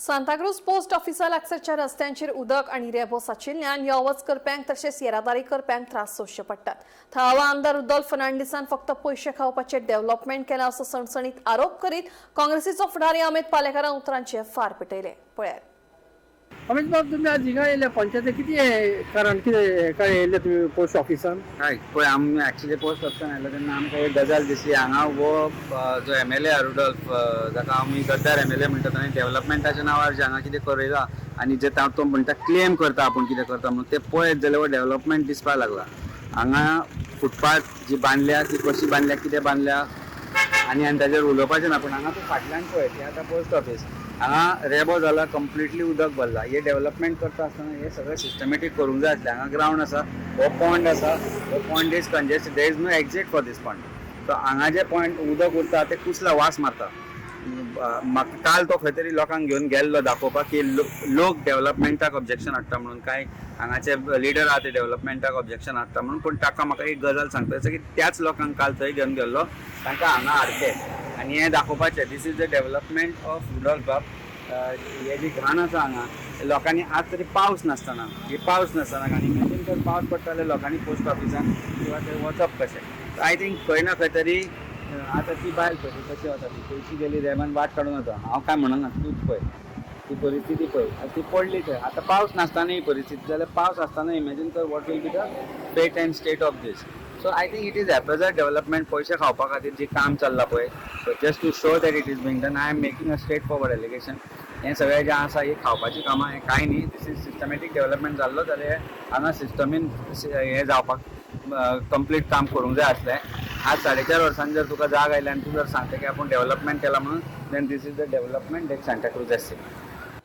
Santa Cruz post ऑफिसा लागसारच्या रस्त्यांचेर उदक आनी रेबो साचिल्ल्यान यो वच करप्यांक तशेंच येरादारी करप्यांक त्रास सोंसचे पडटात. थळावा आमदार रुदोल्फ फर्नांडीसान फक्त पयशे खावपाचें डेव्हलपमेंट केलां असो सणसणीत आरोप करीत काँग्रेसीचो फुडारी अमित पालेकारान उतरांचे फार पेटयले. पळयात. अमित बाब, तुम्ही आज हिंगा येयले पंचायती कितें कारण, कितें काय येयले तुमी पोस्ट ऑफिसान? हय, पळय, आमी एक्चुली पोस्ट ऑफिसान आयलो तेन्ना आमकां एक गजाल दिसली. हांगा हो जो एमएलए रुडोल्फ, जाका आमी गद्दार एमएलए म्हणटा, ताणें डेव्हलपमेंटाच्या नांवार जे हांगा कितें करयला आनी जे तो म्हणटा क्लेम करता आपूण कितें करता म्हणून, ते पळयत जाल्यार हो डेव्हलपमेंट दिसपाक लागला. हांगा फुटपाथ जी बांदल्या ती कशी बांदल्या, कितें बांदल्या आनी आनी ताजेर उलोवपाचें ना. पूण हांगा तूं फाटल्यान पळय, ते आतां पोस्ट ऑफिस हांगा रेबो जाला, कंप्लिटली उदक भरला. हे डेव्हलपमेंट करता आसतना हे सगळें सिस्टमॅटीक करूंक जाय आसलें. हांगा ग्रावंड आसा, हो पॉन्ड आसा, हो pond is congested, there is no exit for this pond. So हांगा जे पॉयंट उदक उरता ते कुसला, वास मारता. म्हाका काल तो खंय तरी लोकांक घेवन गेल्लो दाखोवपाक की लोक डेव्हलपमेंटाक ऑब्जेक्शन हाडटा म्हणून, कांय हांगाचे लिडर आहा ते डेव्हलपमेंटाक ऑब्जेक्शन हाडटा म्हणून. पूण ताका म्हाका एक गजाल सांगता आसा की त्याच लोकांक काल थंय घेवन गेल्लो, तांकां हांगा हाडचे आनी हें दाखोवपाचें, this is the development of Rudolf बाब. हे जी घाण आसा हांगा लोकांनी, आज तरी पावस नासतना, ही पावस नासतना आनी इमॅजीन कर पावस पडटा जाल्यार लोकांनी पोस्ट ऑफिसान किंवा थंय वचप कशें? I think खंय ना खंय तरी आतां ती बायल पळय, ती कशी वता, ती पयशी गेली, रेमान वाट काडून वता. हांव काय म्हणना, तूंच पळय ती परिस्थिती पळय. आतां ती पडली थंय. आतां पावस नासतना ही परिस्थिती जाल्यार पावस आसतना इमॅजीन कर what will be the fate and state of this. So I think it is haphazard development. पयशे खावपा खातीर जे काम चल्लां पळय, so just to show that it is being done, I am making a straight forward allegation. हें सगळें जें आसा ही खावपाची कामां, हें कांय न्ही. This is systematic development जाल्लो जाल्यार हांगा सिस्टमीन हें जावपाक कंप्लीट काम करूंक जाय आसलें. आज 4.5 वर्सांनी जर तुका जाग आयली आनी तूं जर सांगता की आपूण डेव्हलपमेंट केला म्हणून, then this is the development that Santa Cruz has seen.